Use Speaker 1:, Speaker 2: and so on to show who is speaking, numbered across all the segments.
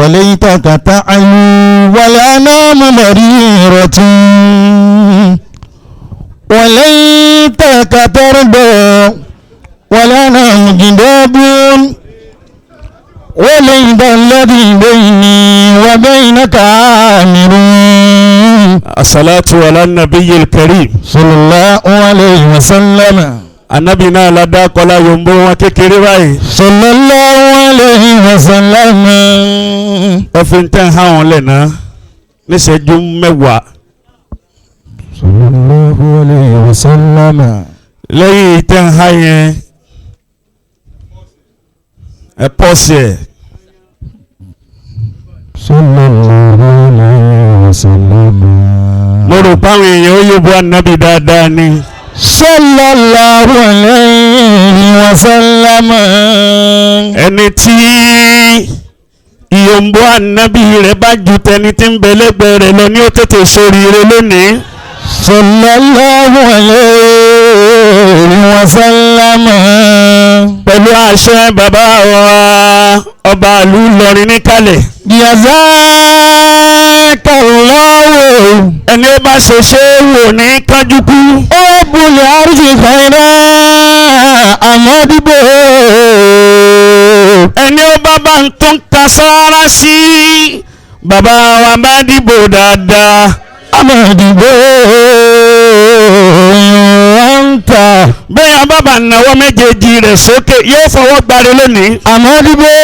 Speaker 1: وليتك تعلو والأنام مريرة وليتك ترضى والأنام جداب وليت الذي بيني وبينك عامر.
Speaker 2: الصلاة على النبي الكريم
Speaker 1: صلى الله عليه وسلم.
Speaker 2: Anabi náà ládàá kọlá yòǹbó wọn kékeré báyìí.
Speaker 1: صلى الله عليه وسلم.
Speaker 2: Ẹ fi ń tẹ́ hàn wọn lẹ̀ náà níṣẹ́jú 10.
Speaker 1: صلى الله عليه وسلم.
Speaker 2: Lẹ́yìn tẹ́ hàn yẹn ẹ pọ́sì ẹ̀.
Speaker 1: صلى الله عليه وسلم.
Speaker 2: Mo rò páwọn èèyàn ó yóò bọ́ anabi dáadáa ni.
Speaker 1: صلى الله عليه وسلم.
Speaker 2: Ẹni tí ìyòǹbó anabi rẹ̀ bá ju tẹni tí ń bẹ lẹ́gbẹ̀ẹ́ rẹ̀ lọ ní ó tètè sóríire lónìí.
Speaker 1: صلى الله عليه وسلم.
Speaker 2: Pẹ̀lú àṣẹ bàbá wa ọba ìlú Ìlọrin níkàlẹ̀.
Speaker 1: جزاك الله.
Speaker 2: Ẹni ó bá ṣe ṣe é wò ní kánjú kú.
Speaker 1: رب العرش خيرا أمدبه.
Speaker 2: Ẹni ó bá bá ń tún ka sára sí bàbá wa bá dìbò dáadáa.
Speaker 1: أمدبه أنت.
Speaker 2: Bẹ́ẹ̀ bàbá náwó méjèèjì rẹ̀ sókè yóò fọwọ́ gbáre lónìí.
Speaker 1: أمدبه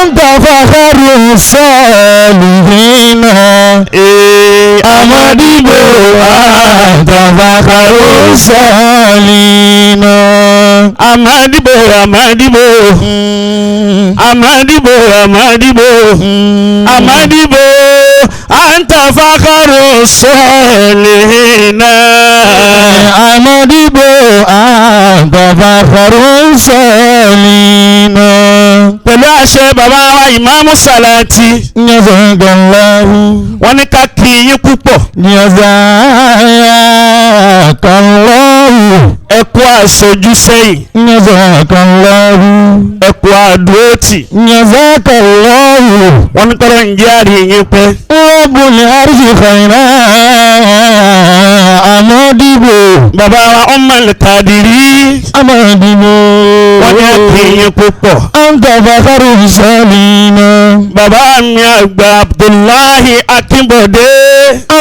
Speaker 1: أنت فخر الصالحين.
Speaker 2: Ee,
Speaker 1: أمدبه أنت فخر الصالحين.
Speaker 2: Amadibo, Amadibo, Amadibo, Amadibo, Amadibo, anta fakharu salihina.
Speaker 1: أمدبه أنت فخر الصالحين.
Speaker 2: Pẹ̀lú àṣẹ bàbá wa Ìmáàmù Sàlátì,
Speaker 1: جزاك الله.
Speaker 2: Wọ́n ní ká kí yín púpọ̀.
Speaker 1: جزاك الله.
Speaker 2: Ẹ kú àṣojú sẹ́yìn.
Speaker 1: جزاك الله.
Speaker 2: Ẹ kú àdúrótì.
Speaker 1: جزاك الله.
Speaker 2: Wọ́n ní kọ́rọ̀ ń jẹ́ àrí yín pẹ́.
Speaker 1: رب العرش خيرا أمدبه.
Speaker 2: Bàbá wa Ummul Kadiri,
Speaker 1: أمدبه.
Speaker 2: Wọ́n ní kí yín púpọ̀.
Speaker 1: أنت فخر الصالحين.
Speaker 2: Bàbá mi àgbà Abdullahi Akínbọ̀dé.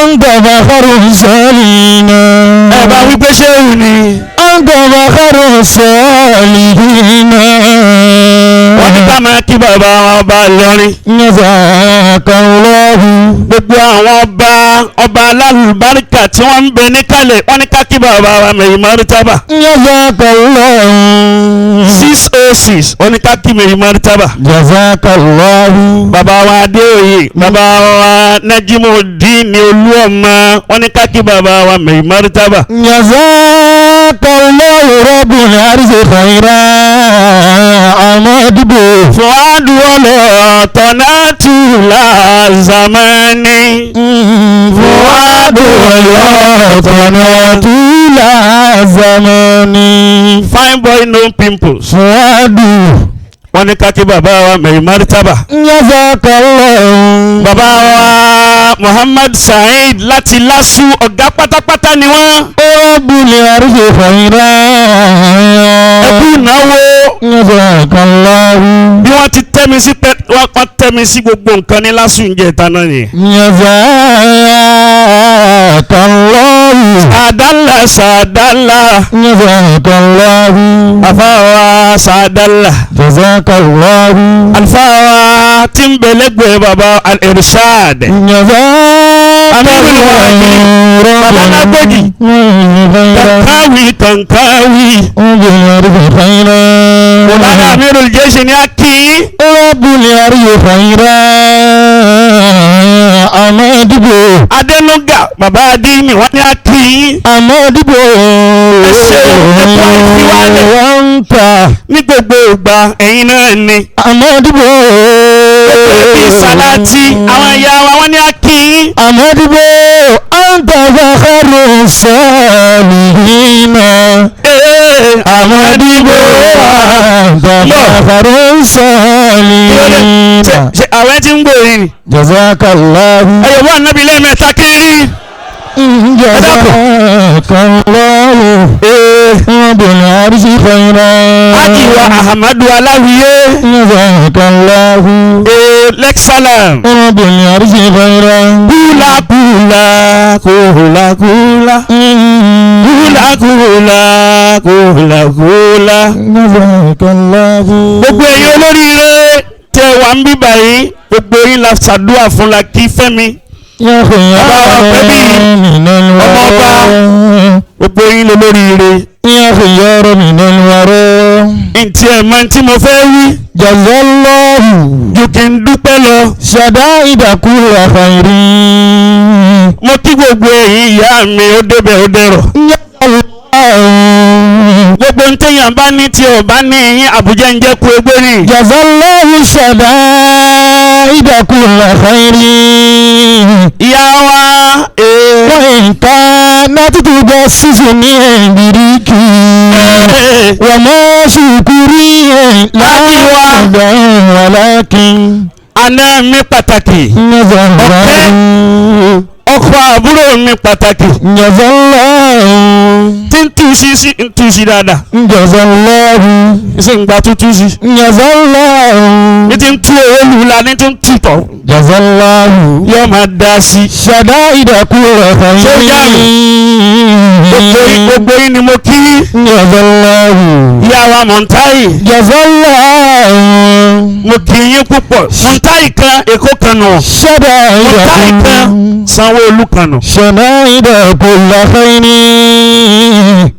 Speaker 1: أنت فخر الصالحين.
Speaker 2: Ẹ bá wípé ṣéwù ni.
Speaker 1: أنت فخر الصالحين.
Speaker 2: Wọ́n ní ká máa kí bàbá wa ọba Ìlọrin.
Speaker 1: جزاك الله.
Speaker 2: Gbogbo àwọn ọba ọba alálùbáríkà tí wọ́n ń bẹ níkàlẹ̀ wọ́n ní ká kí bàbá wa Mẹ̀yìn Mọ́rítàbà.
Speaker 1: جزاك الله.
Speaker 2: 606 wọ́n ní ká kí Mẹ̀yìn Mọ́rítàbà.
Speaker 1: جزاك الله.
Speaker 2: Bàbá wa Adéoyè, bàbá wa Nájímọ̀dín Olúọmọ, wọ́n ní ká kí bàbá wa Mẹ̀yìn Mọ́rítàbà.
Speaker 1: جزاك الله رب العرش خيرا أمدبه.
Speaker 2: Fúádù ọlọ́tọ̀ náà tù láàzámánì.
Speaker 1: فؤاد ويوطن طول زمان.
Speaker 2: Fine boy, no pimples.
Speaker 1: فؤاد.
Speaker 2: Wọ́n ní ká kí bàbá wa Mẹ̀yìn Mọ́rítàbà.
Speaker 1: جزاك الله.
Speaker 2: Bàbá wa Muhammad Saheed láti LASU, ọ̀gá pátápátá ni wọ́n.
Speaker 1: رب العرش خيرا.
Speaker 2: Ẹ kú ìnáwó.
Speaker 1: جزاك الله.
Speaker 2: Bí wọ́n ti tẹ́ mi sí pẹ́ wọ́n tẹ́ mi sí gbogbo nǹkan ní LASU ń jẹ́ ìta náà nìyẹn.
Speaker 1: جزاك الله.
Speaker 2: Sàdálà, sàdálà.
Speaker 1: جزاك الله.
Speaker 2: Àfáwa sàdálà.
Speaker 1: جزاك الله.
Speaker 2: Àlùfáà tí ń bẹ lẹ́gbẹ̀ẹ́ bàbá Al-Irshad.
Speaker 1: جزاك
Speaker 2: Amirul Mu'minin.
Speaker 1: الله.
Speaker 2: Bàbá Lágbèjì. Kànkáwì, kànkáwì. Mọ̀lánà Amirul Jaysh ní a kí yín.
Speaker 1: رب العرش خيرا أمدبه.
Speaker 2: Adénúgà bàbá Adéyìnmí wọ́n ní a kí yín.
Speaker 1: أمدبه.
Speaker 2: Ẹ ṣeun, ẹ kú àìfiwálẹ̀.
Speaker 1: وأنت.
Speaker 2: Ní gbogbo ìgbà ẹ̀yin náà ni.
Speaker 1: أمدبه.
Speaker 2: Bí Sàlátì àwọn ìyá wa wọ́n ní a kí yín.
Speaker 1: أمدبه أنت فخر الصالحين.
Speaker 2: Ee,
Speaker 1: أمدبه أنت فخر الصالحين.
Speaker 2: Ṣe àwẹ̀ tí ń gbò yìí ni.
Speaker 1: Jazakallahu.
Speaker 2: Ẹ̀yọ̀ wà nábì lẹ́ẹ̀mẹ́ta kiri.
Speaker 1: Jazakallahu. Rabbil arshi khairan.
Speaker 2: Ajiwa Ahmadu Aláwiyé.
Speaker 1: Jazakallahu.
Speaker 2: Lexalam.
Speaker 1: Rabbil arshi khairan.
Speaker 2: Kúlá kúlá kúlá kúlá. Kúlá kúlá kúlá kúlá.
Speaker 1: Jazakallahu.
Speaker 2: Gbogbo ẹ̀yin olóríire tẹ wà ń bíbà yìí, gbogbo yín la ṣàdúrà fún la kí Fẹ́mi.
Speaker 1: Ya khiyara minal wara.
Speaker 2: Gbogbo yín lolóríire.
Speaker 1: Ya khiyara minal wara.
Speaker 2: Ntí ẹ̀ mọ tí mo fẹ́ wí.
Speaker 1: Jazallahu.
Speaker 2: Ju kí n dúpẹ́ lọ.
Speaker 1: Shadaida kulla khairin.
Speaker 2: Mo kí gbogbo ẹ̀yin ìyá mi ó débẹ̀ ó dẹ̀rọ̀. Gbogbo ntẹ̀yàn bá ní tí ò bá ní yín Àbújá ń jẹ́ kú egbé ni.
Speaker 1: Jazallahu shadaida kulla khairin.
Speaker 2: Ìyá wa
Speaker 1: Wa in kanat tujassisuni biriki. Wa ma shukuri la walakin.
Speaker 2: Àná mi pàtàkì.
Speaker 1: Jazallahu.
Speaker 2: Ọkọ àbúrò mi pàtàkì.
Speaker 1: Jazallahu.
Speaker 2: Tí ń tú sí sí ń tú sí dáadáa.
Speaker 1: Jazallahu.
Speaker 2: Ṣé ń gba tútú sí?
Speaker 1: Jazallahu.
Speaker 2: Ní ti ń tú owó lù la ní ti ń tú tọ̀.
Speaker 1: Jazallahu.
Speaker 2: Yóò máa dá sí.
Speaker 1: Shadaida kulla khairin.
Speaker 2: Gbogbo yín ni mo kí.
Speaker 1: Jazallahu.
Speaker 2: Ìyá wa Mọ̀ntáì.
Speaker 1: Jazallahu.
Speaker 2: Mo kí yín púpọ̀. Mọ̀ntáì kan Èkó kan nù.
Speaker 1: Shadaida
Speaker 2: Mọ̀ntáì kan Sanwó-Olú kan nù.
Speaker 1: Shadaida kulla khairin.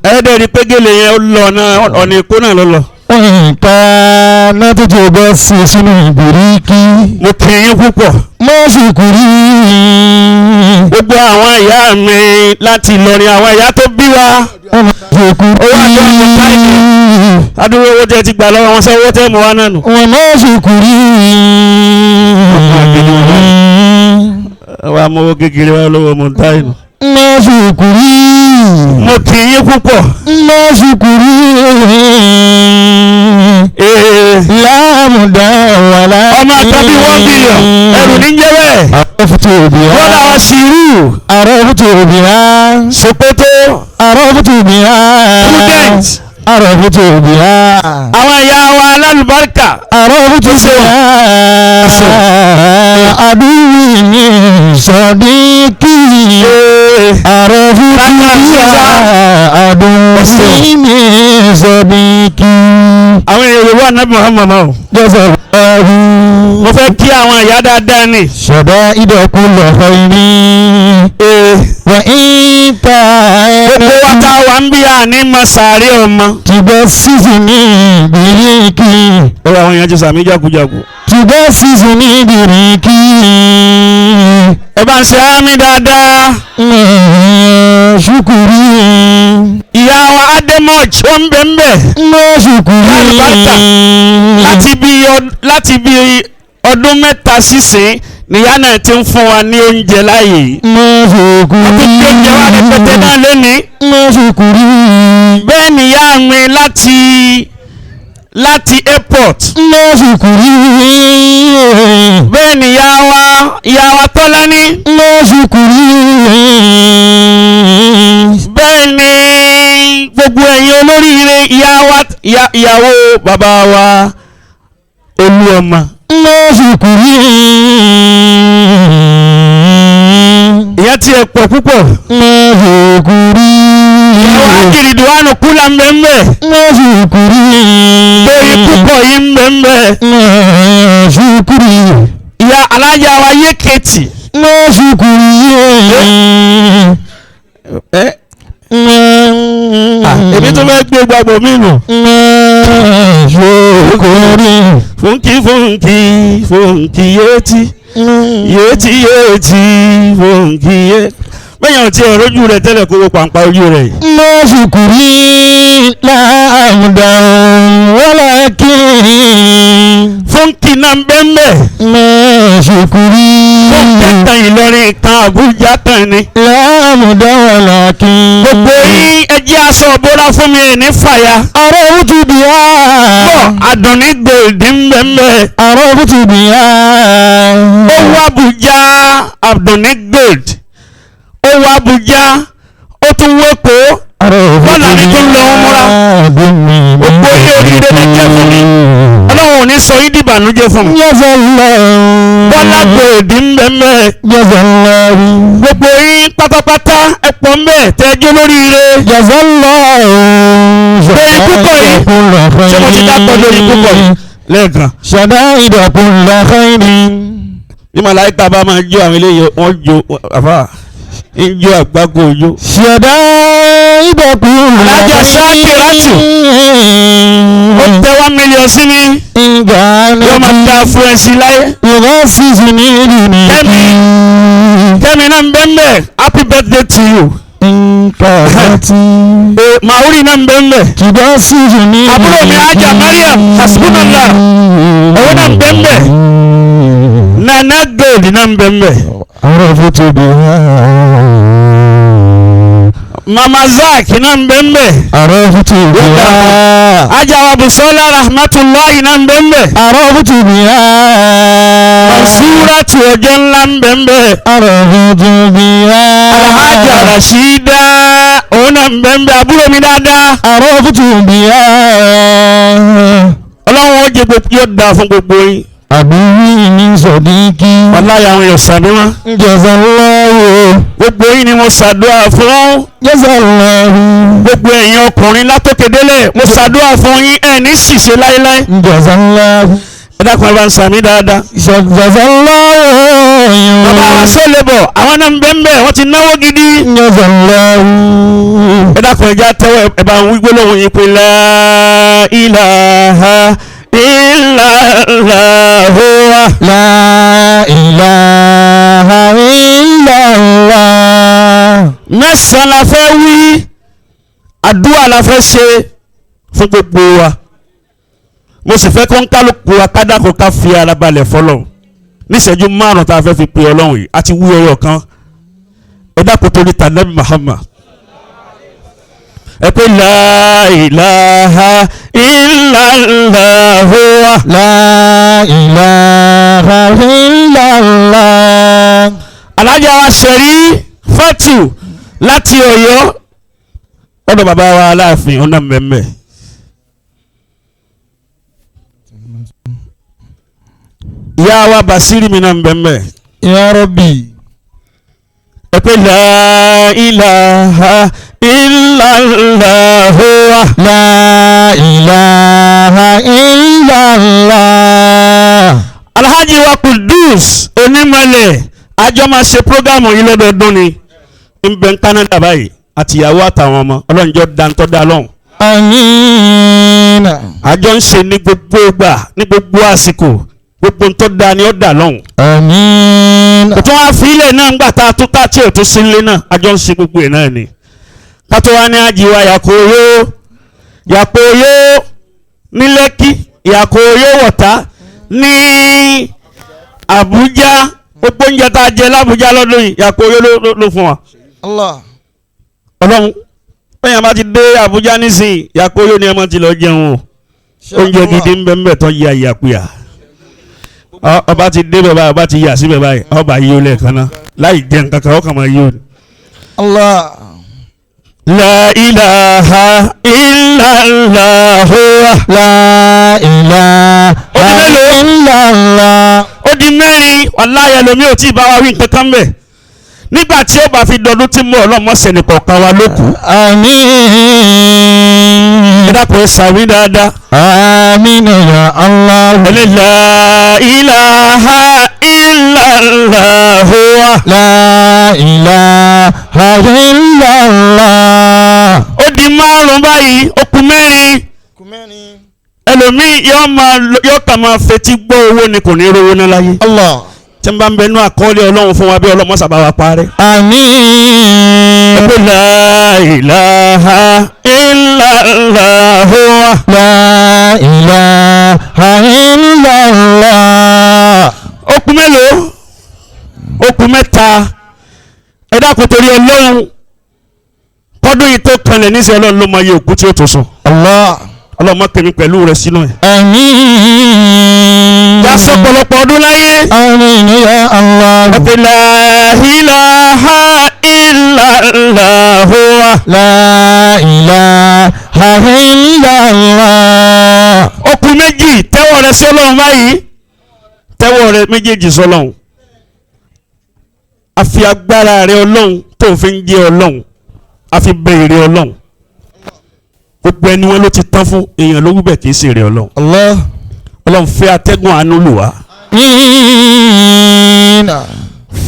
Speaker 2: Ẹ̀ẹ́dẹ̀ rí pé gèlè yẹn ó lọ náà ọ̀nà Èkó náà ló lọ.
Speaker 1: Nǹkan náà tó ti bọ́ sí sínú ìgbèríkì.
Speaker 2: Mo kí yín púpọ̀.
Speaker 1: Má ṣùkúrí.
Speaker 2: Gbogbo àwọn ìyá mi láti Ìlọrin, àwọn ìyá tó bí wa.
Speaker 1: Má ṣùkúrí.
Speaker 2: Owó àjọ Mọ̀ntáì. Adúrú owó tẹ́ ti gbà lọ́wọ́ wọn sẹ́wọ́ tẹ́ mọ̀ wá náà nù.
Speaker 1: Wọ́n má ṣùkúrí.
Speaker 2: Wa mọ owó kékeré wa lọ́wọ́ Mọ̀ntáì nù.
Speaker 1: Má ṣùkúrí.
Speaker 2: Mo kí yín púpọ̀.
Speaker 1: Má ṣùkúrí. Láàmúdá wàlá.
Speaker 2: Ọmọ àtàbí 1 billion ẹrù ní jẹ́ bẹ́ẹ̀.
Speaker 1: Àrọ́fùtù bìhá.
Speaker 2: Wọ́n làwọn ṣìírù.
Speaker 1: Àrọ́fùtù bìhá.
Speaker 2: Sokoto.
Speaker 1: Àrọ́fùtù bìhá.
Speaker 2: Prudent.
Speaker 1: Àrọ́fùtù bìhá.
Speaker 2: Àwọn ìyá wa alálùbáríkà.
Speaker 1: Àrọ́fùtù bìhá. Àdúwì mi sọ̀díkì. Àrọ́fùtù bìhá. Àdúwì mi sọ̀díkì.
Speaker 2: Àwọn èèyàn Yorùbá Ànábì Muhammad náà.
Speaker 1: Jazallahu.
Speaker 2: Mo fẹ́ kí àwọn ìyá dáadáa ni.
Speaker 1: Shadaida kulla khairin. Wa in
Speaker 2: Gbogbo wa tá a wà ń bí àní mọ sàárè ọmọ.
Speaker 1: Tujassisuni biriki.
Speaker 2: Ó wà àwọn èèyàn ti sàmì jákujáku.
Speaker 1: Tujassisuni biriki.
Speaker 2: Ẹ bá ń ṣe àmì dáadáa.
Speaker 1: Ṣukuri.
Speaker 2: Ìyá wa Adémọ́j ó ń bẹ̀ ń bẹ̀.
Speaker 1: Má ṣukuri.
Speaker 2: Alùbáríkà. Láti bí ọdún 3 sísìn níyà náà ti ń fún wa ní oúnjẹ láàyè.
Speaker 1: Má ṣukuri.
Speaker 2: Wọ́n tún gbé oúnjẹ wa rẹpẹtẹ náà lónìí.
Speaker 1: Má ṣukuri.
Speaker 2: Bẹ́ẹ̀ níyà mi láti airport.
Speaker 1: Má ṣukuri.
Speaker 2: Bẹ́ẹ̀ ni ìyá wa Tọ́lání.
Speaker 1: Má ṣukuri.
Speaker 2: Bẹ́ẹ̀ ni gbogbo ẹ̀yin olóríire ìyàwó bàbá wa Olúọmọ.
Speaker 1: Má ṣukuri.
Speaker 2: Ìyá tiẹ̀ pọ̀ púpọ̀.
Speaker 1: Má ṣukuri.
Speaker 2: Ìyàwó Akérèdọ́lù kúlà mbẹ́mbẹ́.
Speaker 1: Má ṣukuri.
Speaker 2: Lórí púpọ̀ yìí mbẹ́mbẹ́.
Speaker 1: Má ṣukuri.
Speaker 2: Ìyá alájà wa Yéketì.
Speaker 1: Má ṣukuri.
Speaker 2: Èmi tó fẹ́ gbé gbàgbọ́ mi nù.
Speaker 1: Má ṣukuri.
Speaker 2: Fúnkì fúnkì fúnkì yétí yétí yétí fúnkì yé. Bẹ́ẹ̀ni àwọn tí ẹ rójú rẹ̀ tẹ́lẹ̀ kó wo pàǹpá ojú rẹ̀.
Speaker 1: Má ṣukuri láàmúdà walakin.
Speaker 2: Fúnkì náà ń bẹ́ẹ̀
Speaker 1: Má ṣukuri
Speaker 2: Fúnkì kan Ìlọrin kan Àbújá kan ni.
Speaker 1: láàmúdà. عمدا ولكن
Speaker 2: Gbogbo yín ẹ jẹ́ aṣọ ìbora fún mi ẹ̀ ní fàyà.
Speaker 1: عرفت بها
Speaker 2: Bọ́ Àdùnní Gold ń bẹ̀ ń bẹ̀.
Speaker 1: عرفت بها
Speaker 2: Ó wá Abuja Àdùnní Gold. Ó wá Abuja ó tún wéko. Bọ́lá ní tó ń lọ múra. Gbogbo yín oríire lè jẹ́ fún mi. Ọlọ́run ò ní sọ yín dìbànújẹ́ fún mi.
Speaker 1: جزا الله
Speaker 2: Bọ́lá Gold ń bẹ̀ ń bẹ̀.
Speaker 1: جزا الله
Speaker 2: Gbogbo yín pátápátá ẹ pọ̀ ń bẹ̀ tẹ́jú lóríire.
Speaker 1: جزا الله
Speaker 2: Lórí púpọ̀ yìí.
Speaker 1: كل خير
Speaker 2: Ṣé mo ti dápọ̀ lórí púpọ̀ yìí? Lẹ́ẹ̀kan.
Speaker 1: شدائد كل خير
Speaker 2: Bí màláìka bá máa jó àwọn eléyìí wọ́n jó àfà ń jó àgbákò jó.
Speaker 1: شدائد كل
Speaker 2: Alájà Ṣakiratu. Ó tẹ 1 million sí mi.
Speaker 1: إن كان
Speaker 2: Yóò máa da fún ẹ sí láyé.
Speaker 1: يغسسني
Speaker 2: Kẹ́mi. Kẹ́mi náà ń bẹ́ ń bẹ̀. Happy birthday to you.
Speaker 1: إن كانت
Speaker 2: Màórì náà ń bẹ́ ń bẹ̀.
Speaker 1: تغسسني
Speaker 2: Àbúrò mi Aja Mariam Hasbunallah. Òun náà ń bẹ́ ń bẹ̀. Nana Gold náà ń bẹ́ ń bẹ̀.
Speaker 1: عرفت بها
Speaker 2: Mama Zak náà ń bẹ́ ń bẹ̀.
Speaker 1: عرفت بها
Speaker 2: Aja wa Busola Rahmatulahi náà ń bẹ́ ń bẹ̀.
Speaker 1: عرفت بها
Speaker 2: Mansuratu ọjọ́ ńlá ń bẹ́ ń bẹ̀.
Speaker 1: عرفت بها
Speaker 2: Alhaja Rashida òun náà ń bẹ́ ń bẹ̀. Àbúrò mi dáadáa.
Speaker 1: عرفت بها
Speaker 2: Ọlọ́run ó jẹ gbogbo yóò dáa fún gbogbo yín.
Speaker 1: أبي من صديقي
Speaker 2: Wàláyà àwọn èèyàn sàmì wọn.
Speaker 1: جزا الله
Speaker 2: Gbogbo yín ni mo ṣàdúrà fún.
Speaker 1: جزا الله
Speaker 2: Gbogbo ẹ̀yin ọkùnrin látòkè délẹ̀ mo ṣàdúrà fún yín ẹ̀ ní ṣìṣe láéláé.
Speaker 1: جزا الله
Speaker 2: Ẹ dákun ẹ bá ń sàmì dáadáa.
Speaker 1: جزا الله
Speaker 2: Bàbá wa sólè bọ̀ àwọn náà ń bẹ́ ń bẹ̀ wọ́n ti náwó gidi.
Speaker 1: جزا الله
Speaker 2: Ẹ dákun ẹja tẹ́wọ́ ẹ bá ń wí gbólóhùn yín pé la ilaha illallah.
Speaker 1: لا إله إلا الله
Speaker 2: Mẹ́sàn-án la fẹ́ wí àdúrà la fẹ́ ṣe fún gbogbo wa. Mo sì fẹ́ kó ń kálukú wa kádàkó ká fi ara balẹ̀ fọlọ́ níṣẹ́jú márùn-ún tá a fẹ́ fi pe Ọlọ́run yìí àti wí ọyọ kan. Ẹ dákun torí tànàbí Muhammad. Ẹ pé la ilaha illallah.
Speaker 1: لا إله إلا الله
Speaker 2: Alájà wa Ṣẹ̀rí Fatiu láti Ọ̀yọ́ ọ̀dọ̀ bàbá wa Aláàfin ọ̀nà mẹ́mẹ́. Ìyá wa Basiri mi náà mẹ́mẹ́.
Speaker 1: يا ربي
Speaker 2: Ẹ pé la ilaha illallah.
Speaker 1: لا إله إلا الله
Speaker 2: Alhaji wa Kudus Onímọ̀lẹ̀ àjọ máa ṣe prógámù yìí lọ́dọọdún ni ń bẹ ní Canada báyìí àtìyàwó àtàwọn ọmọ ọlọ́njọ́ dantọ́ dá lọ́hùn.
Speaker 1: آمين
Speaker 2: Àjọ ń ṣe ní gbogbo ìgbà ní gbogbo àsìkò gbogbo ntọ́ da ni ó dà lọ́hùn.
Speaker 1: آمين
Speaker 2: Kò tún wá fi ilẹ̀ náà ńgbà tá a tún tá tí ò tún sí ilé náà àjọ ń ṣe gbogbo ẹ̀ náà ni. Kátó wá ní àjíwá Yàkóyó Yàkóyó ní Lẹ́kí Yàkóyó wọ̀tá ní Àbújá gbogbo oúnjẹ tá a jẹ l'Ábújá lọ́dún yìí Yàkóyó ló fún wa.
Speaker 1: الله
Speaker 2: Ọlọ́run bẹ́ẹ̀ bá ti dé Àbújá nísìnyí Yàkóyó ni ẹ máa ti lọ jẹun o. Oúnjẹ gidi ń bẹ ń bẹ tó ya ìyàkuyà. Ọba ti dé bẹ́ẹ̀ báyìí ọba ti yà síbẹ̀ báyìí ọba yíyó lẹ́ẹ̀kan náà láì jẹ nǹkan kan ọkàn máa yíyó ni.
Speaker 1: الله
Speaker 2: La ilaha illallah.
Speaker 1: لا إله
Speaker 2: Ó di mélòó?
Speaker 1: إلا الله
Speaker 2: Ó di mẹ́rin wàláyé lomi ò tí ì bá wa wí nǹkan kan bẹ̀. Nígbà tí ó bá fi dọdún tí mo ọlọ́mọ sẹ́ni kọ̀ọ̀kan wa ló kù.
Speaker 1: آمين
Speaker 2: Ẹ dákun ẹ sàmí dáadáa.
Speaker 1: آمين يا الله
Speaker 2: Ẹni la ilaha illallah.
Speaker 1: لا إله إلا الله
Speaker 2: Ó di márùn-ún báyìí ó kù mẹ́rin. Ẹlòmíì yóò kà máa fetí gbọ́ owó ni kò ní rówó ná láyé.
Speaker 1: الله
Speaker 2: Tí n bá ń bẹnu àkọọ́lẹ̀ Ọlọ́run fún wa bí ọlọ́mọ sábà wa parẹ́.
Speaker 1: آمين
Speaker 2: Ẹ pé la ilaha illallah.
Speaker 1: لا إله إلا الله
Speaker 2: Ó kù mélòó? Ó kù mẹ́ta. Ẹ dákun torí Ọlọ́run, kọ́dún yìí tó kanlẹ̀ níṣẹ́ Ọlọ́run ló mọ iye òkú tí ó tó sùn.
Speaker 1: Allah.
Speaker 2: Ọlọ́run má pèmí pẹ̀lú rẹ̀ sínú ẹ̀.
Speaker 1: Àmín.
Speaker 2: Yà sọ pọ̀lọpọ̀ ọdún láyé.
Speaker 1: Àmín ya Allah.
Speaker 2: Ọ̀pẹ̀ la ilaha illallah.
Speaker 1: La ilaha illallah.
Speaker 2: Okùn méjì tẹ́wọ́ rẹ sí Ọlọ́run báyìí, tẹ́wọ́ rẹ méjèèjì sọ́lọ́run. A fi agbára rẹ Ọlọ́run tó fi ń jẹ́ Ọlọ́run, a fi bẹ èrè Ọlọ́run. Gbogbo ẹni wọn ló ti tán fún èèyàn ló wúbẹ̀ kì í ṣe èrè Ọlọ́run.
Speaker 1: Allah.
Speaker 2: Ọlọ́run fẹ́ atẹ́gùn àánú lù wá.
Speaker 1: Àmín.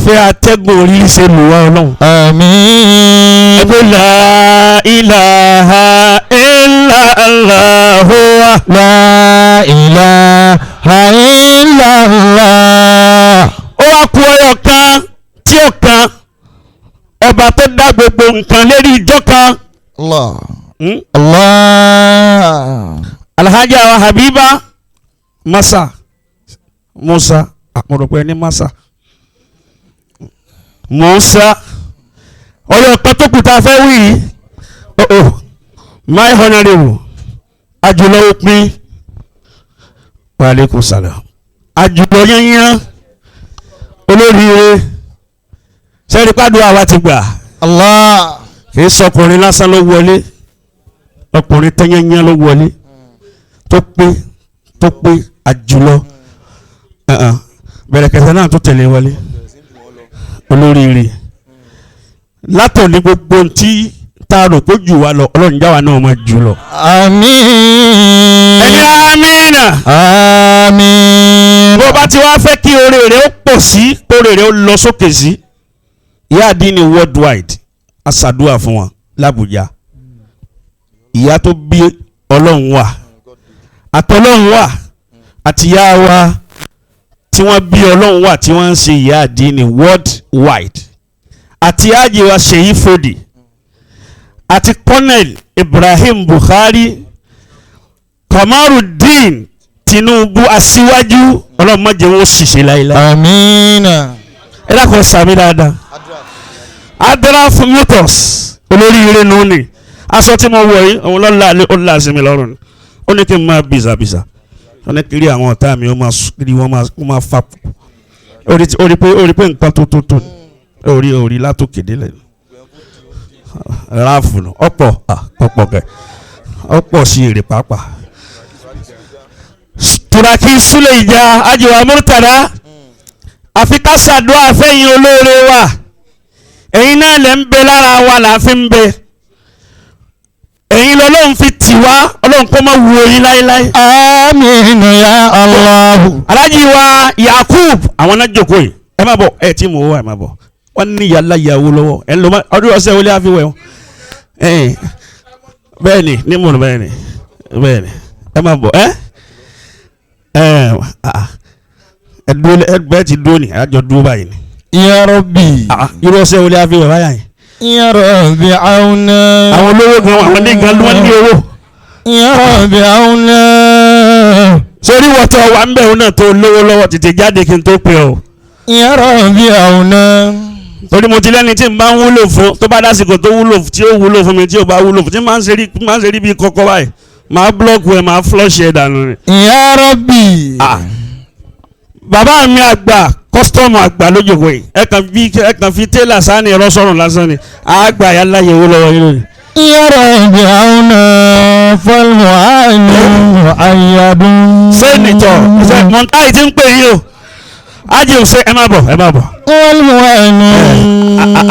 Speaker 2: Fẹ́ atẹ́gùn oríire ṣe lù wá Ọlọ́run.
Speaker 1: Àmín.
Speaker 2: Ẹgbẹ́ la ilaha illallah.
Speaker 1: La ilaha illallah.
Speaker 2: Ó wá ku ọyọ kan tí ó kan ọba tó dá gbogbo nǹkan lérí ìjọ kan.
Speaker 1: Allah. Allah.
Speaker 2: Alhaja wa Habiba Masa Musa àpọ̀rọ̀pọ̀ ẹni Masa Musa ọyọ kan tó kù tá a fẹ́ wí yìí. Oh oh, my honourable àjùlọ òpin wa aleykum salam àjùlọ yányán olóríire sẹ́ni pàdé àwa ti gbà.
Speaker 1: Allah.
Speaker 2: Kì í sọkùnrin lásán ló wọlé, ọkùnrin tẹ́yányán ló wọlé tó pé tó pé àjùlọ bẹ̀rẹ̀kẹ̀tẹ̀ náà tó tẹ̀lé wọlé olóríire látòní gbogbo tí tá a rò pé jù wá lọ Ọlọ́run jáwa náà máa jù lọ.
Speaker 1: Àmín.
Speaker 2: Ẹni àmín.
Speaker 1: Àmín.
Speaker 2: Bó bá ti wá fẹ́ kí oore rẹ̀ ó pọ̀ sí, oore rẹ̀ ó lọ sókè sí, ìyá àdínní worldwide aṣàdúrà fún wọn l'Àbújá. Ìyá tó bí Ọlọ́run wà, àtọ́lọ́run wà, àti ìyá wa tí wọ́n bí Ọlọ́run wà tí wọ́n ń ṣe ìyá àdínní worldwide, àti ájì wa Ṣèyí Fòdì, àti Colonel Ibrahim Buhari, Kamarudin Tinubu aṣíwájú, Ọlọ́run má jẹ́ wọn ó ṣìṣe láéláé.
Speaker 1: Àmín.
Speaker 2: Ẹ dákun sàmì dáadáa. Adraf Motors olóríire nù ní aṣọ tí mo wọ̀ yìí, òun lọ́la ó là sí mi lọ́rùn, ó ní kí n máa bìsàbìsà, ó ní kiri àwọn ọ̀tá mi ó máa kiri wọ́n máa fa, ó rí pé nǹkan tó tó tó ó rí látòkè délẹ̀ ráàfù nù ọ̀pọ̀ ọ̀pọ̀ kẹ ọ̀pọ̀ sí èrè pàápàá. Turaki Sule ìjà Ajiwa Murtala, àfi ká ṣàdúrà fẹ́yìn olóore wa, ẹ̀yin náà lẹ́ ń bẹ lára wa là ń fi ń bẹ, ẹ̀yin lọ́lọ́run fi tì wá, Ọlọ́run kó má wo yín láéláé.
Speaker 1: Àmín ya Allah.
Speaker 2: Alhaji wa Yakub àwọn náà jókòó yìí, ẹ má bọ̀, ẹ tí mò ń wá, ẹ má bọ̀, wọ́n ní ìyá láyàwó lọ́wọ́ ẹ ń lọ ọdún ọ̀sẹ̀ wọlé àfiwẹ̀ wọn. Bẹ́ẹ̀ ni ní mọ̀nà, bẹ́ẹ̀ ni bẹ́ẹ̀ ni, ẹ má bọ̀, ẹ ẹ ẹ dúró, ẹ bẹ́ẹ̀ ti dúró ni, àjọ dúró báyìí ni.
Speaker 1: Ya Rabbi.
Speaker 2: Irú ọ̀sẹ̀ wọlé àfiwẹ̀ báyà yìí.
Speaker 1: Ya Rabbi auna.
Speaker 2: Àwọn olówó gan, àwọn ní gan ló ní owó.
Speaker 1: Ya Rabbi auna.
Speaker 2: Sórí wọ́tọ̀ wà ń bẹ̀ òun náà tó lówó lọ́wọ́, tètè jáde kí n tó pè ọ́.
Speaker 1: Ya Rabbi auna.
Speaker 2: Torí mo ti lẹ́ni tí n bá ń wúlò fún, tó bá dásìkò tó wúlò tí ó wúlò fún mi, tí ó bá wúlò fún, tí máa ń ṣe rí bí kọ́kọ́ báyìí, máa búlọ́ọ̀kù ẹ̀, máa flush ẹ̀ dànù ni.
Speaker 1: Ya Rabbi.
Speaker 2: Bàbá mi àgbà kọ́sítọ́ọ̀mù àgbà lójókòó yìí, ẹ kàn fi tẹ́lá sáni ẹ̀rọ sọ̀rùn lásán ni, àgbà yà láyé owó lọ́wọ́ yín lónìí.
Speaker 1: Ya Rabbi auna falmu'anu ayyadun.
Speaker 2: Sẹ́nitọ̀ mọ̀ntáì ti ń pè yín o, ájì ò ṣe, ẹ má bọ̀, ẹ má bọ̀.
Speaker 1: Falmu'anu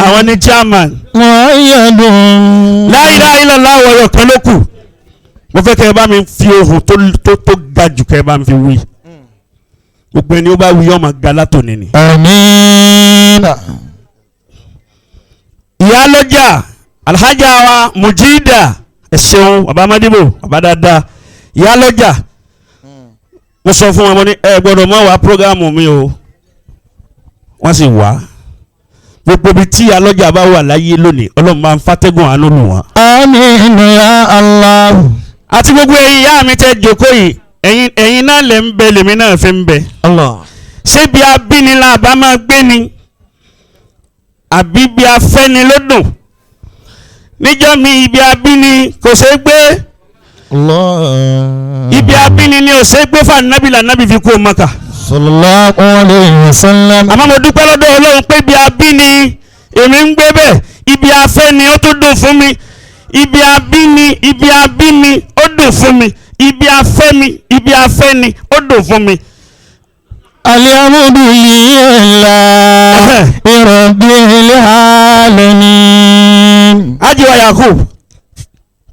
Speaker 2: Àwọn ni chairman.
Speaker 1: mu'ayyadun.
Speaker 2: La ilaha illallah ọ̀yọ̀ kan ló kù, mo fẹ́ kẹ́ ẹ bá mi fi ohùn tó tó ga jù kẹ́ ẹ bá mi fi wí. Gbogbo ẹni ó bá wí ọmọ ga látòní ni.
Speaker 1: Àmín.
Speaker 2: Ìyá lọ́jà Alhaja wa Mujida, ẹ ṣeun bàbá Madibo, bàbá dáadáa. Ìyá lọ́jà, mo sọ fún wọn, mo ní ẹ gbọ́dọ̀ mọ̀ wá prógámù mi o, wọ́n sì wá. Gbogbo ibi tí ìyá lọ́jà bá wà láyé lónìí, Ọlọ́run máa ń fàtẹ́gùn àánú lù wọ́n.
Speaker 1: Àmín ya Allah.
Speaker 2: Àti gbogbo ẹ̀yin ìyá mi tẹ́ jókòó yìí, ẹ̀yin náà lè ń bẹ, lèmi náà fi ń bẹ.
Speaker 1: Allah.
Speaker 2: Ṣé bí abínilá bá máa gbé ni? Àbí ibi afẹ́ni ló dùn. Níjọ́ mi ibi abíni kò ṣeé gbé.
Speaker 1: Allah.
Speaker 2: Ibi abíni ni ò ṣeé gbé fún ànábì lànábì fi kú Mákà.
Speaker 1: Sallallahu alayhi wa sallam.
Speaker 2: Àmọ́ mo dúpẹ́ lọ́dọ̀ Ọlọ́run pé ibi abíni èmi ń gbé bẹ́ẹ̀, ibi afẹ́ni ó tún dùn fún mi, ibi abíni ibi abíni ó dùn fún mi, ibi afẹ́mi ibi afẹ́ni ó dùn fún mi.
Speaker 1: Alhamdulillahi rabbil alamin.
Speaker 2: Ajiwa Yakub,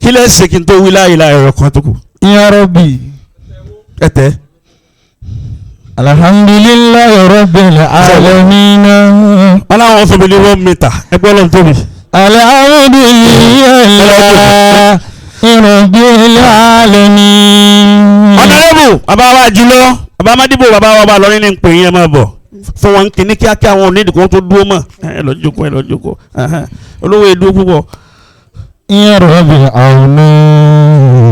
Speaker 2: kí lẹ́ ṣe kí n tó wí láàyè láàyè ọ̀rọ̀ kan tó kù.
Speaker 1: Ya Rabbi.
Speaker 2: Ẹ tẹ́.
Speaker 1: Alhamdulillahi rabbil alamin.
Speaker 2: Wọ́n láwọn fún mi ní 1 meter, ẹgbẹ́ Ọlọ́run tóbi.
Speaker 1: Alhamdulillahi rabbil alamin.
Speaker 2: Ọ̀nàrẹ́bù bàbá wa jùlọ, bàbá Mádìbò, bàbá wa bá lọrin ní pè yín, ẹ máa bọ̀ fún wọn kìíní kíákíá, àwọn onídìí kan tó dúró mọ̀, ẹ lọ jókòó, ẹ lọ jókòó, olówó èdè púpọ̀.
Speaker 1: Ya Rabbi auna.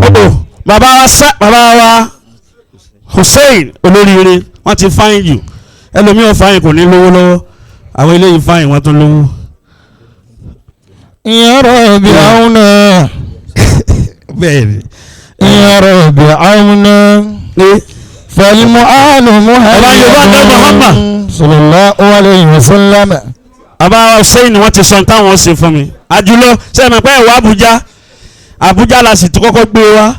Speaker 2: Odò bàbá wa sá, bàbá wa Hussein olóríire, wọ́n ti fáyín jù, ẹlòmíràn fáyín kò ní lówó lọ́wọ́, àwọn eléyìí fáyín wọ́n tún lówó.
Speaker 1: Ya Rabbi auna.
Speaker 2: Bẹ́ẹ̀ni.
Speaker 1: Ya Rabbi auna. Falmu'anu
Speaker 2: Muhammad
Speaker 1: sallallahu alayhi wa sallam.
Speaker 2: Bàbá Hussein wọ́n ti sọ táwọn ṣe fún mi. Àjùlọ sẹ́mi pé ẹ̀wọ̀ Abuja, Abuja la sì ti kọ́kọ́ gbé wa,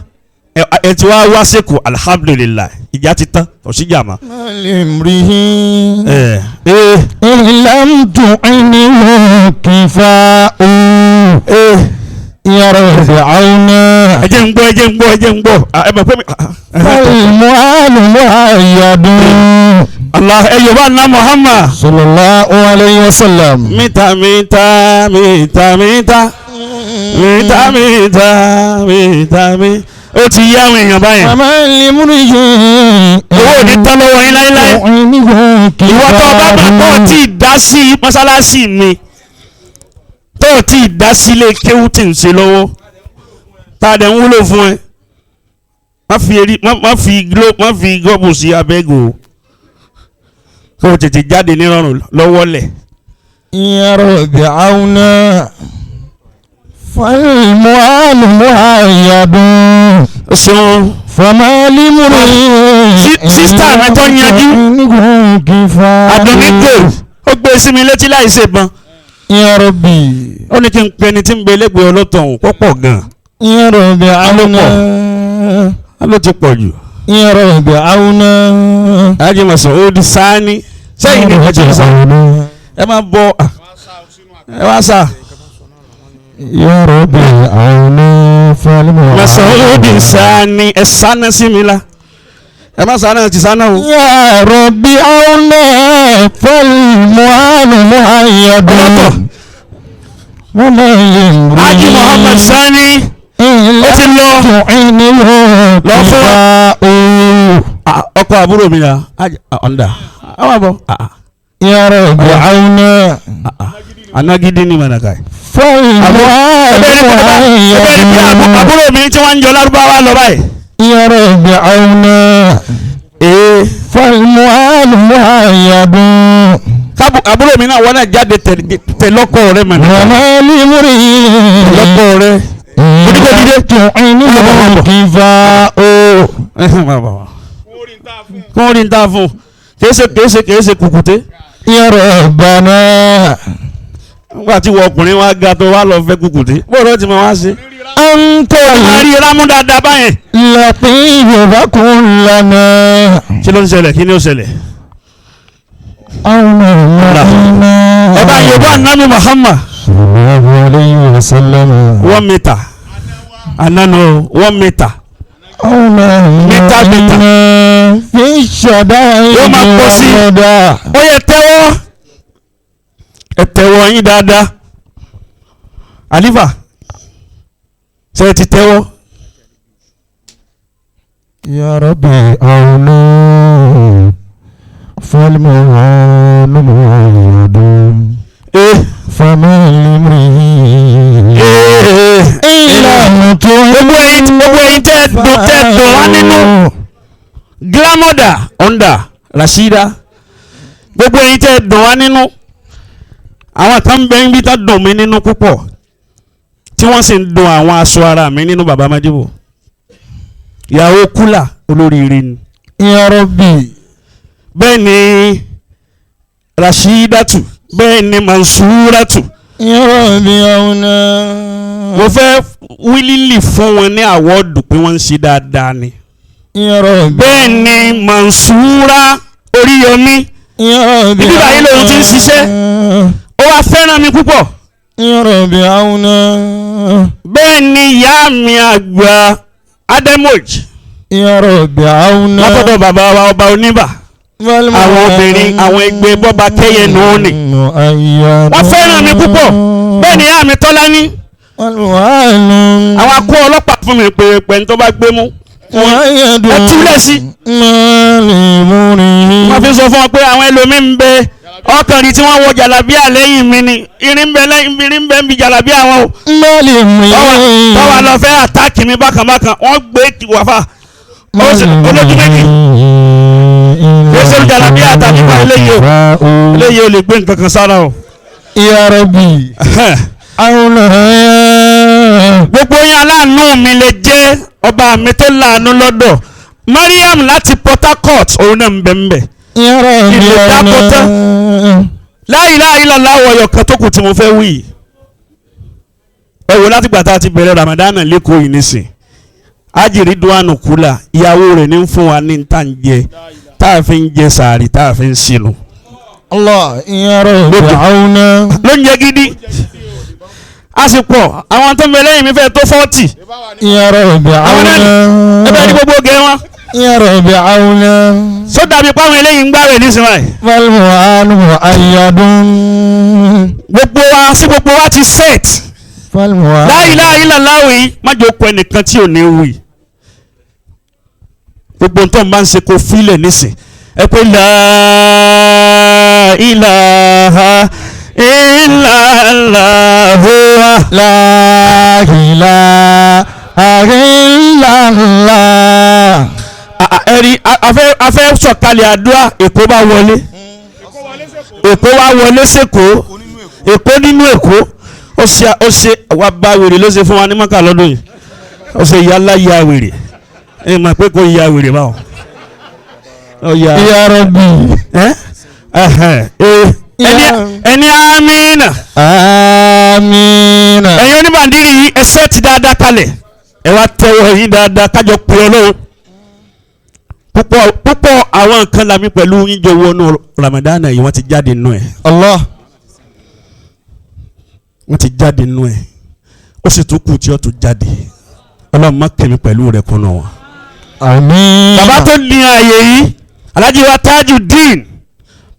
Speaker 2: ẹ ti wá wá sẹ́kù, alhamdulilayi, ìjà ti tán, kò sí jàmá.
Speaker 1: Malimrihi. Lam tu'inhu kifa'u. Ya Rabbi auna.
Speaker 2: Ẹ jẹ́ ń gbọ́, ẹ jẹ́ ń gbọ́, ẹ jẹ́ ń gbọ́, ẹ mọ̀ pé mi.
Speaker 1: Falmu'anu mu'ayyadun.
Speaker 2: Allah ẹ Yorùbá ńlá Muhammad.
Speaker 1: Sallallahu alayhi wa sallam.
Speaker 2: Mita mita mita mita mita mita mita mi. Ó ti yá àwọn èèyàn báyìí. Owó ò ní tán lọ́wọ́ yín láíláí. Ìwọ tó o bá bá tó o tí ì dá sí mọ́sálásí mi, tó o tí ì dá sí ilé kéwú tí ń ṣe lọ́wọ́, tá a dẹ̀ ń wúlò fún ẹ. Má fi eri má fi glo má fi gọ́bù sí abẹ́gò kó o tètè jáde nírọ̀rùn lọ́wọ́ lẹ̀.
Speaker 1: Ya Rabbi auna. Falmu'anu mu'ayyadun.
Speaker 2: Ṣeun.
Speaker 1: Famalimuri.
Speaker 2: Sísítà mi tó yanjú. Àdùnní kò ó gbé sí mi létí láì ṣe ìbọn.
Speaker 1: Ya Rabbi.
Speaker 2: Ó ní kí n pe ẹni tí ń bẹ lẹ́gbẹ̀ẹ́ ọlọ́tọ̀ ọ̀hún pọ̀pọ̀ gan-an.
Speaker 1: Ya Rabbi auna.
Speaker 2: Á ló ti pọ̀ jù.
Speaker 1: Ya Rabbi auna.
Speaker 2: Alhaji Masoud Sani sẹ́yìn ní ẹ̀jẹ̀ sá. Ẹ máa bọ ẹ wá sá.
Speaker 1: Ya Rabbi auna falimu.
Speaker 2: Masoud Sani ẹ sáná sí mi la. Ẹ má sáná ti sáná o.
Speaker 1: Ya Rabbi auna falimu anu muhayyadun.
Speaker 2: Alhaji Muhammad Sani ó ti lọ lọ fún ọkọ àbúrò mi la ọ̀ndà àwọn àbọ̀.
Speaker 1: Ya Rabbi auna.
Speaker 2: Anagidi ni mànàkà.
Speaker 1: Falimu
Speaker 2: Àbúrò mi tí wọ́n ń jọ lárúbáwá lọ báyìí.
Speaker 1: Ya Rabbi auna. Falimu anu muhayyadun.
Speaker 2: Àbúrò mi náà wọ́n náà jáde tẹ̀lọ́kọ rẹ̀ mànàkà. Tẹ̀lọ́kọ rẹ̀. Kó rí n ta fún kèése kèése kèése kùkùté.
Speaker 1: Ya Rabbana.
Speaker 2: Nígbà tí wọ́n ọkùnrin wa ga tó wá lọ fẹ́ kùkùté bó ló ti mọ̀ wá sí.
Speaker 1: Anta
Speaker 2: máa rí rámú dáadáa báyẹn.
Speaker 1: latifu kullana.
Speaker 2: Kí ló ń ṣẹlẹ̀? Kí ni ó ṣẹlẹ̀? Ẹ bá Yorùbá Nami Muhammad.
Speaker 1: Sallallahu alayhi wa sallam.
Speaker 2: 1 meter. Anano 1 meter. Mítà mítà.
Speaker 1: Fi ṣọ̀dá
Speaker 2: Yóò máa pọ̀ sí. Ó yẹ tẹ́wọ́. Ẹ tẹ́wọ́ yín dáadáa. Àlífà ṣe ti tẹ́wọ́.
Speaker 1: Ya Rabbi auna falmu'anu mu'ayyadun. Famalimri. Ìlànà tó
Speaker 2: Gbogbo ẹ̀yin tẹ́ dùn wá nínú. Glamoda onda Rashida. Gbogbo ẹ̀yin tẹ́ dùn wá nínú. Àwọn kan ń bẹ ń bí tá dùn mí nínú púpọ̀ tí wọ́n sì ń dùn àwọn aṣọ ara mi nínú bàbá Mádìbò. Ìyàwó kúlà olóríire ni.
Speaker 1: Ya Rabbi.
Speaker 2: Bẹ́ẹ̀ ni Rashidatu, bẹ́ẹ̀ ni Mansuratu.
Speaker 1: Ya Rabbi auna.
Speaker 2: Mo fẹ́ wílílì fún wọn ní àwọ́ọ̀dù pé wọ́n ń ṣe dáadáa ni.
Speaker 1: Ya Rabbi.
Speaker 2: Bẹ́ẹ̀ ni Mansura Oríyọmí.
Speaker 1: Ya Rabbi.
Speaker 2: Ibi báyìí lòun ti ń ṣiṣẹ́. Ó wá fẹ́ràn mi púpọ̀.
Speaker 1: Ya Rabbi auna.
Speaker 2: Bẹ́ẹ̀ ni ìyá mi àgbà Ademoj.
Speaker 1: Ya Rabbi auna.
Speaker 2: Látọ̀dọ̀ bàbá wa ọba oníbà. Àwọn obìnrin àwọn ẹgbẹ́ bọ́ba kẹ́yẹ nù ní. Wọ́n fẹ́ràn mi púpọ̀. Bẹ́ẹ̀ ni ìyá mi Tọ́lání. Àwọn akó ọlọ́pàá fún mi pé pẹ̀lú tó bá gbé mú. Ẹ túlẹ̀ sí. Wọ́n fi sọ fún ọ pé àwọn ẹlòmíín ń bẹ ọkàn rí tí wọ́n wọ jàlábíà lẹ́yìn mi ni irin bẹ lẹ́yìn irin bẹ ń bi jàlábíà wọn o. Tọ́wà lọ fẹ́ àtáàkì mi bákan bákan wọ́n gbé wàfà olójú méjì. Yéṣu jàlábíà tàbí bá eléyìí o eléyìí o lè gbé nǹkan kan sára o.
Speaker 1: Ya Rabbi.
Speaker 2: Gbogbo yín aláàánú mi lè jẹ́ ọba mi tó láàánú lọ́dọ̀. Mariam láti Port Harcourt òun náà ń bẹ ń bẹ. Ìlú dákọ̀tà la ilaha illallah ọyọ̀ kan tó kù tí mo fẹ́ wí. Ẹ wo láti gbà tá a ti bẹ̀rẹ̀ Ramadan lẹ́kọ̀ọ́ yìí nísìn. Ajiri Duanu Kula ìyàwó rẹ̀ ní fún wa ní tá ń jẹ tá a fi ń jẹ sàárì tá a fi ń sinu.
Speaker 1: Allah ya Rabbi auna.
Speaker 2: Ló ń jẹ gidi. A sì pọ̀ àwọn tó ń bẹ lẹ́yìn mi fẹ́ tó 40.
Speaker 1: Ya Rabbi auna.
Speaker 2: Ẹ bẹ́ẹ̀ ni gbogbo gẹ̀ wọn.
Speaker 1: Ya Rabbi auna.
Speaker 2: Sọ dàbí pàwọn eléyìí ń gbàwẹ̀ nísìnyí báyìí.
Speaker 1: Falmu'anu mu'ayyadun.
Speaker 2: Gbogbo wa sí gbogbo wa ti set.
Speaker 1: Falmu'anu.
Speaker 2: La ilaha illallah yìí má jẹ́ okun ẹnìkan tí ò ní wí. Gbogbo nǹkan bá ń ṣe kó fílẹ̀ nísìn. Ẹ pé la ilaha illallah.
Speaker 1: La ilaha illallah.
Speaker 2: Ẹ̀rí afẹ́ sọ̀kalẹ̀ àdúrà Èkó bá wọlé. Èkó wá wọlé sẹ́kọ̀ọ́. Èkó nínú Èkó. Ó ṣe wá bá wèrè ló ṣe fún wa ní Mọ́kà lọ́dún yìí. Ó ṣe yálà ya wèrè. Ẹ mọ̀ pé kò ya wèrè báwọn.
Speaker 1: Ya Rabbi.
Speaker 2: Ẹni amínà.
Speaker 1: Amínà.
Speaker 2: Ẹ̀yin oníbàndírì yìí ẹsẹ̀ ti dáadáa kalẹ̀. Ẹ wá tẹ́wọ́ yín dáadáa kájọ pé Ọlọ́run. Púpọ̀ àwọn nǹkan lami pẹ̀lú yíjọ wọnú Ramadan yìí wọ́n ti jáde nù ẹ̀.
Speaker 1: Allah.
Speaker 2: Wọ́n ti jáde nù ẹ̀. Ó sì tún kù tí ó tún jáde. Ọlọ́run má kẹ́mi pẹ̀lú rẹ̀ kùnà wọn.
Speaker 1: Àmín.
Speaker 2: Bàbá tó ní ààyè yìí, Alhaji wa Tajudeen,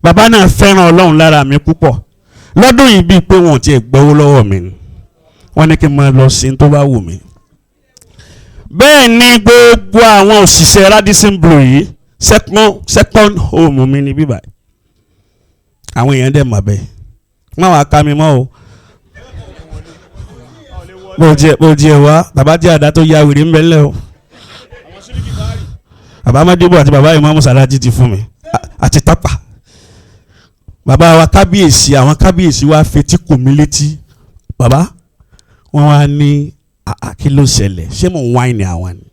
Speaker 2: bàbá náà fẹ́ràn Ọlọ́run lára mi púpọ̀. Lọ́dún yìí bíi pé wọn ò tiẹ̀ gbowó lọ́wọ́ mi ni. Wọ́n ní kí n máa lọ sí tó bá wù mí. Bẹ́ẹ̀ ni gbogbo àwọn òṣìṣẹ́ Radisson Blu yìí second home mi ni bíbá. Àwọn èèyàn dẹ̀ mọ̀ bẹ́ẹ̀. Má wàá ká mi mọ́ o. Bó jẹ́ wá bàbá tí àdá tó ya wèrè ń bẹ ńlẹ̀ o. Bàbá Mádìbò àti bàbá Ìmáàmù Sàlájì ti fún mi àti tápà. Bàbá wa kábíyèsí àwọn kábíyèsí wa fetí kò mí létí. Bàbá wọn wá ní kí ló ṣẹlẹ̀ ṣé mò ń wáìnì àwọn ni.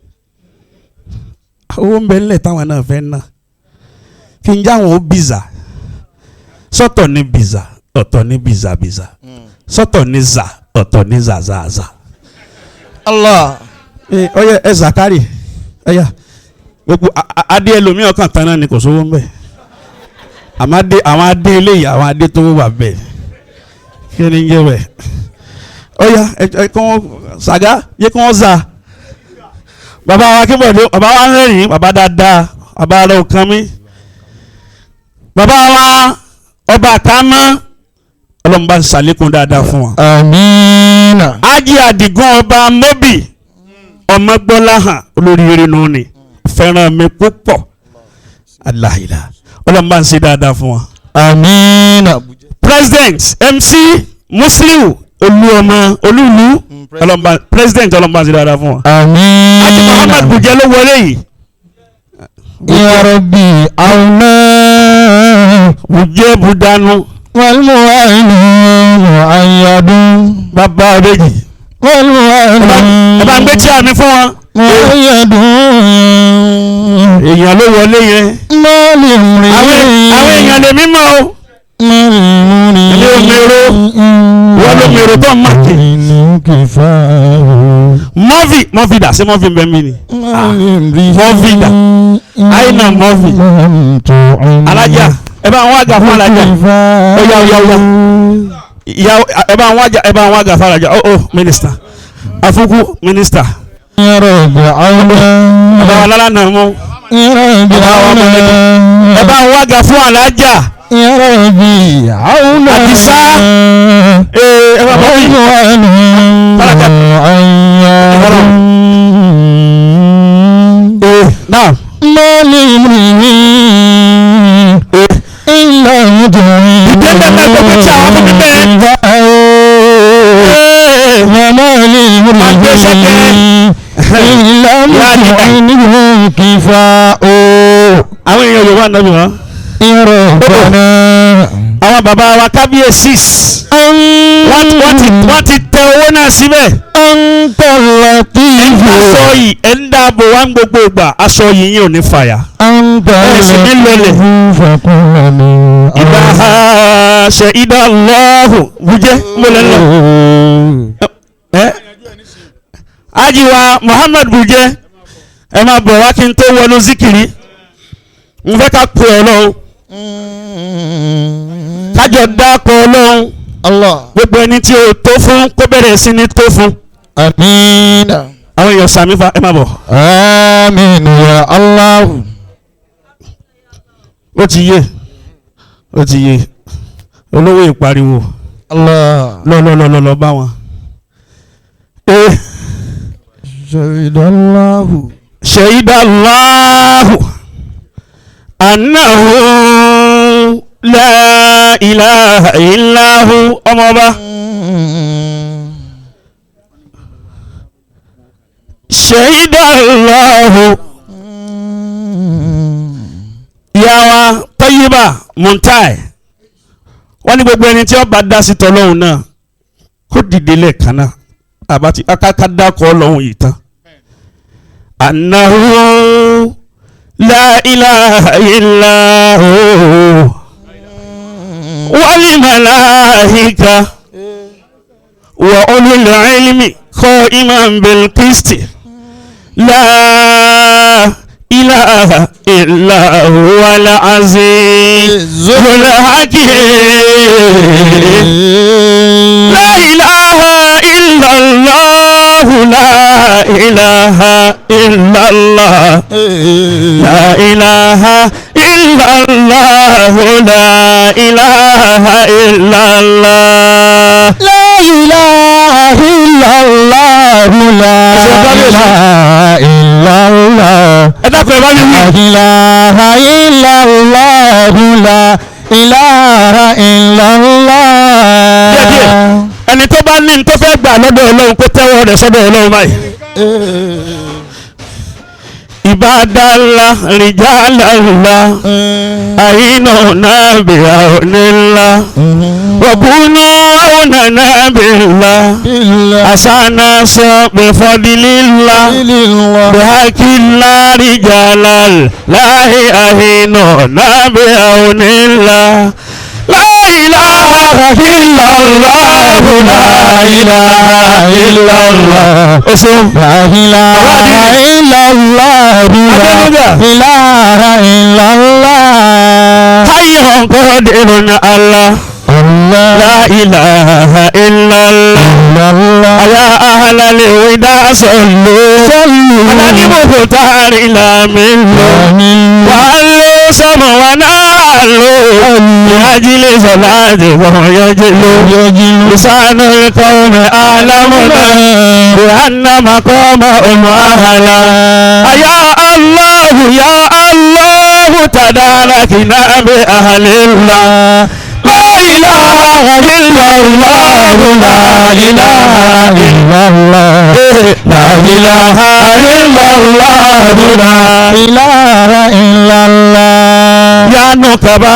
Speaker 2: Owó ń bẹ ńlẹ̀ táwọn náà fẹ́ ná. Kí n já wọn ó bìzà. Sọ́tọ̀ ní bìzà ọ̀tọ̀ ní bìzà bìzà. Sọ́tọ̀ ní zà ọ̀tọ̀ ní zàzàzà.
Speaker 1: Allah.
Speaker 2: Ọyẹ ẹ Zakari ẹyà gbogbo adé ẹlòmíì ọkàn tán náà ni kò sówó ń bẹ. Àwọn adé eléyìí àwọn adé tó wà bẹ́ẹ̀ kí ni ń jẹ́ bẹ́ẹ̀. Ọyà ẹ kí wọ́n sàgá yẹ kí wọ́n zà. Bàbá wa Akínbọ̀dé bàbá wa ń rẹ́rìn-ín bàbá dáadáa bàbá rẹ̀ ò kàn mí. Bàbá wa ọba àkámọ́ Ọlọ́run bá ń ṣàlékún dáadáa fún wa.
Speaker 1: Àmín.
Speaker 2: Ájì Àdìgún ọba Mọ́bì ọmọgbọ́láhàn olóríire nù ni fẹ́ràn mi púpọ̀ aláìlá Ọlọ́run bá ń ṣe dáadáa fún wa.
Speaker 1: Àmín.
Speaker 2: President MC Musliu Olúọmọ Olúlu Ọlọ́run President Ọlọ́run bá ń ṣe dáadáa fún wa.
Speaker 1: Àmín.
Speaker 2: Ájì Muhammad Bùjẹ́ ló wọlé yìí.
Speaker 1: Ya Rabbi auna.
Speaker 2: Bùjẹ́ Bùdánù.
Speaker 1: والمؤمن مؤيد.
Speaker 2: Bàbá méjì.
Speaker 1: والمؤمن
Speaker 2: Ẹ bá ń gbé tí àmì fún wọn.
Speaker 1: مؤيد.
Speaker 2: Èèyàn ló wọlé yẹn.
Speaker 1: ما لامرئ
Speaker 2: Àwọn èèyàn lè mímọ́ o.
Speaker 1: ما لامرئ
Speaker 2: Ilé omero. Wọ́n ló mèrò tó ń màkì.
Speaker 1: كفاه.
Speaker 2: Mọ́fì mọ́fì dà sí mọ́fì bẹ́ẹ̀ mi ni. Mọ́fì dà. Àyìnà mọ́fì. Alájà ẹ bá ń wájà fún alájà. Ó yá ó yá ó yá. Ìyá ẹ bá ń wájà ẹ bá ń wájà fún alájà. Ó ó mínísítà. Àfúkú mínísítà.
Speaker 1: يا رب عونا.
Speaker 2: Bàbá wa lára nà mú.
Speaker 1: يا رب
Speaker 2: Bàbá wa mọ̀ lẹ́nu. Ẹ
Speaker 1: عونا.
Speaker 2: bá ń wájà fún alájà.
Speaker 1: يا ربي عونا.
Speaker 2: Àdìsá. Ee ẹ bá bọ́ yìí.
Speaker 1: والمؤمن مؤيد.
Speaker 2: Ee náà.
Speaker 1: ما لامرئ
Speaker 2: Ee.
Speaker 1: إلا مدعي.
Speaker 2: Ìdílé náà gbogbo tí àwọn fún mi bẹ́ẹ̀. Ee.
Speaker 1: وما لامرئ إلا مدعي كفاء.
Speaker 2: Àwọn èèyàn Yorùbá nàbì wọn.
Speaker 1: يا ربنا.
Speaker 2: Àwọn bàbá wa kábíyèsí. Wọ́n ti tẹ owó náà síbẹ̀.
Speaker 1: أنت اللطيف.
Speaker 2: Aṣọ yìí ẹ̀ ń dáàbò wá ń gbogbo ìgbà. Aṣọ yìí yín ò ní fàyà.
Speaker 1: أنت
Speaker 2: Ẹ sì ní lọlẹ̀.
Speaker 1: اللطيف فقل.
Speaker 2: Ìbá ṣe ìdá Allahu wújẹ́ mo lẹ́ lọ. Ẹ Ajiwa Muhammad Bùjẹ́ ẹ máa bọ̀ wá kí n tó wọnú zikiri. N fẹ́ ká pe Ọlọ́run. Kájọ dákọ̀ Ọlọ́run.
Speaker 1: Allah.
Speaker 2: Gbogbo ẹni tí o tó fún kó bẹ̀rẹ̀ sí ní tó fún.
Speaker 1: آمين.
Speaker 2: Àwọn èèyàn sàmì fa ẹ máa bọ̀.
Speaker 1: آمين يا الله.
Speaker 2: Ó ti yé ó ti yé olówó ìpariwo
Speaker 1: Allah.
Speaker 2: lọ́lọ́lọ́lọ́ bá wọn. Ee
Speaker 1: شهد الله.
Speaker 2: ṣèyídà Allahu annahu la ilaha illahu ọmọọba ṣèyídà Allahu yàwá Tayyiba Muntai wọ́n ní gbogbo ẹni tí ó bá dá sí tọ́lọ́hún náà kó dìde lẹ́ẹ̀kan náà àbá ti akáká dákọ̀ ọlọ́hún yìí tán. Annahu la ilaha illa hu wal malaika wa ulul ilmi qa'iman bil qisti la ilaha illa huwal azizul hakim. La ilaha illallah, la ilaha illallah, la ilaha illallah, la ilaha illallah.
Speaker 1: لا إله إلا الله. لا إله إلا الله.
Speaker 2: Ẹ dákun ẹ bá mi wí.
Speaker 1: لا إله إلا الله. لا إله إلا الله.
Speaker 2: Díẹ̀díẹ̀. Ẹni tó bá ní tó fẹ́ gbà lọ́dọ̀ Ọlọ́run kó tẹ́wọ́ rẹ̀ sọ́dọ̀ Ọlọ́run báyìí. Ibadala rijalala àyínà nàbìyà onílà wàkúnú àwọn nàbìlà àsánà sọ bìfọdìlìlà bìhákìlà rijalala láì àyínà nàbìyà onílà. La ilaha illallah, la ilaha illallah. O ṣeun.
Speaker 1: لا إله إلا الله. لا إله إلا الله.
Speaker 2: Hayyun qadirun Allah.
Speaker 1: الله.
Speaker 2: La ilaha illallah.
Speaker 1: الله.
Speaker 2: Ya ahlal wida sallu.
Speaker 1: صلوا
Speaker 2: Ala al-muhtari la minnu.
Speaker 1: آمين.
Speaker 2: Wa allu sama wa nalu. Li ajli salati wa yajlu. Lisanul qawmi a'lamuna. Bi anna maqamahum ahla. Ya Allah, ya Allah, tadarakna bi ahlillah. La ilaha illallah, la ilaha
Speaker 1: إلا الله.
Speaker 2: La ilaha illallah, la
Speaker 1: إله إلا الله.
Speaker 2: Ya nukaba,